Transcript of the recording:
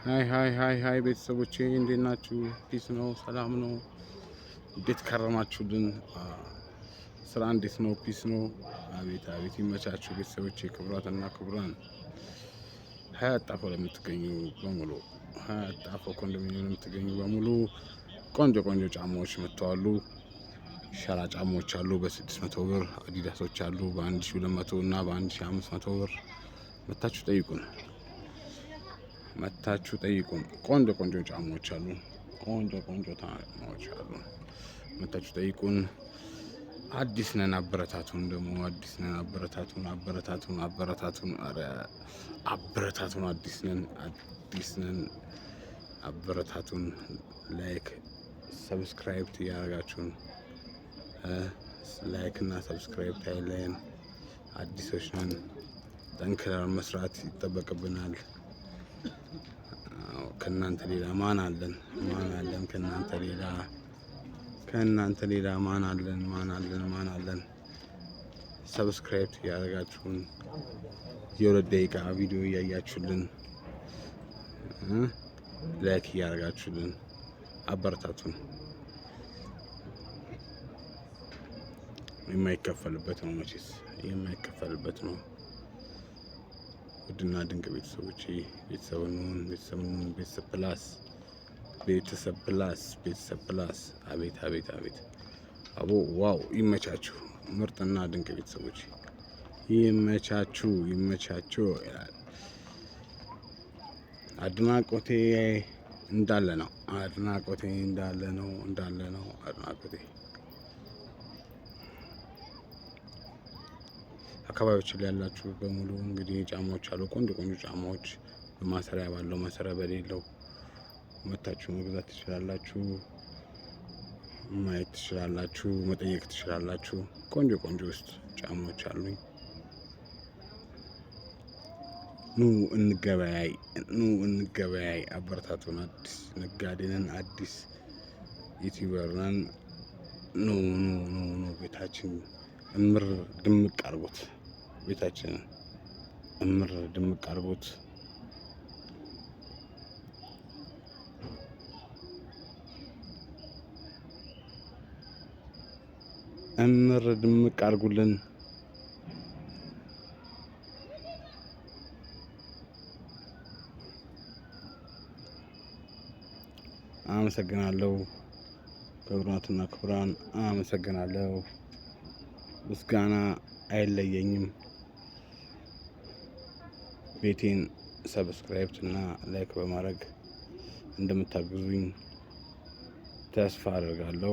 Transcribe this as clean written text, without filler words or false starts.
Hi hi hi hi ቤተሰቦቼ፣ እንዴት ናችሁ? Peace ነው፣ ሰላም ነው። እንዴት ከረማችሁልን? ስራ እንዴት ነው? Peace ነው። አቤት አቤት፣ ይመቻችሁ ቤተሰቦቼ፣ ክቡራትና ክቡራን፣ ሀያት ጣፎ ለምትገኙ በሙሉ፣ ሀያት ጣፎ ኮንዶሚኒየም ለምትገኙ በሙሉ ቆንጆ ቆንጆ ጫማዎች መጥተዋሉ። ሸራ ጫማዎች አሉ በ600 ብር፣ አዲዳሶች አሉ በ1200 እና በ1500 ብር። መታችሁ ጠይቁን፣ መታችሁ ጠይቁን። ቆንጆ ቆንጆ ጫማዎች አሉ። ቆንጆ ቆንጆ ጫማዎች አሉ። መታችሁ ጠይቁን። አዲስ ነን፣ አበረታቱን። ደግሞ አዲስ ነን፣ አበረታቱን፣ አበረታቱን፣ አበረታቱን፣ ኧረ አበረታቱን። አዲስ ነን፣ አዲስ ነን፣ አበረታቱን። Like subscribe እያደረጋችሁን፣ like እና subscribe ታይለን። አዲሶች ነን፣ ጠንክረን መስራት ይጠበቅብናል። ከእናንተ ሌላ ማን አለን? ማን አለን? ከእናንተ ሌላ፣ ከእናንተ ሌላ ማን አለን? ማን አለን? ማን አለን? Subscribe እያደረጋችሁን፣ የ2 ደቂቃ ቪዲዮ እያያችሁልን፣ like እያደረጋችሁልን አበረታቱን። የማይከፈልበት ነው፣ መቼስ የማይከፈልበት ነው። ውድና ድንቅ ቤተሰቦቼ፣ ቤተሰብ እንሁን፣ ቤተሰብ እንሁን፣ ቤተሰብ plus፣ ቤተሰብ plus፣ ቤተሰብ plus። አቤት አቤት አቤት! አቦ wow! ይመቻችሁ። ምርጥና ድንቅ ቤተሰቦች፣ ይመቻችሁ፣ ይመቻችሁ ይላል። አድናቆቴ እንዳለ ነው። አድናቆቴ እንዳለ ነው፣ እንዳለ ነው አድናቆቴ። አካባቢዎች ላይ ያላችሁ በሙሉ እንግዲህ ጫማዎች አሉ። ቆንጆ ቆንጆ ጫማዎች በማሰሪያ ባለው፣ ማሰሪያ በሌለው መታችሁ መግዛት ትችላላችሁ። ማየት ትችላላችሁ። መጠየቅ ትችላላችሁ። ቆንጆ ቆንጆ ውስጥ ጫማዎች አሉኝ። ኑ እንገበያይ፣ ኑ እንገበያይ። አበረታቱን። አዲስ ነጋዴ ነን፣ አዲስ YouTuber ነን። ኑ ኑ ኑ ኑ፣ ቤታችን እምር ድምቅ አድርጎት፣ ቤታችንን እምር ድምቅ አድርጎት። እምር ድምቅ አድርጉልን። አመሰግናለሁ። ክቡራትና ክቡራን፣ አመሰግናለሁ። ምስጋና አይለየኝም። ቤቴን subscribe እና like በማድረግ እንደምታግዙኝ ተስፋ አደርጋለሁ።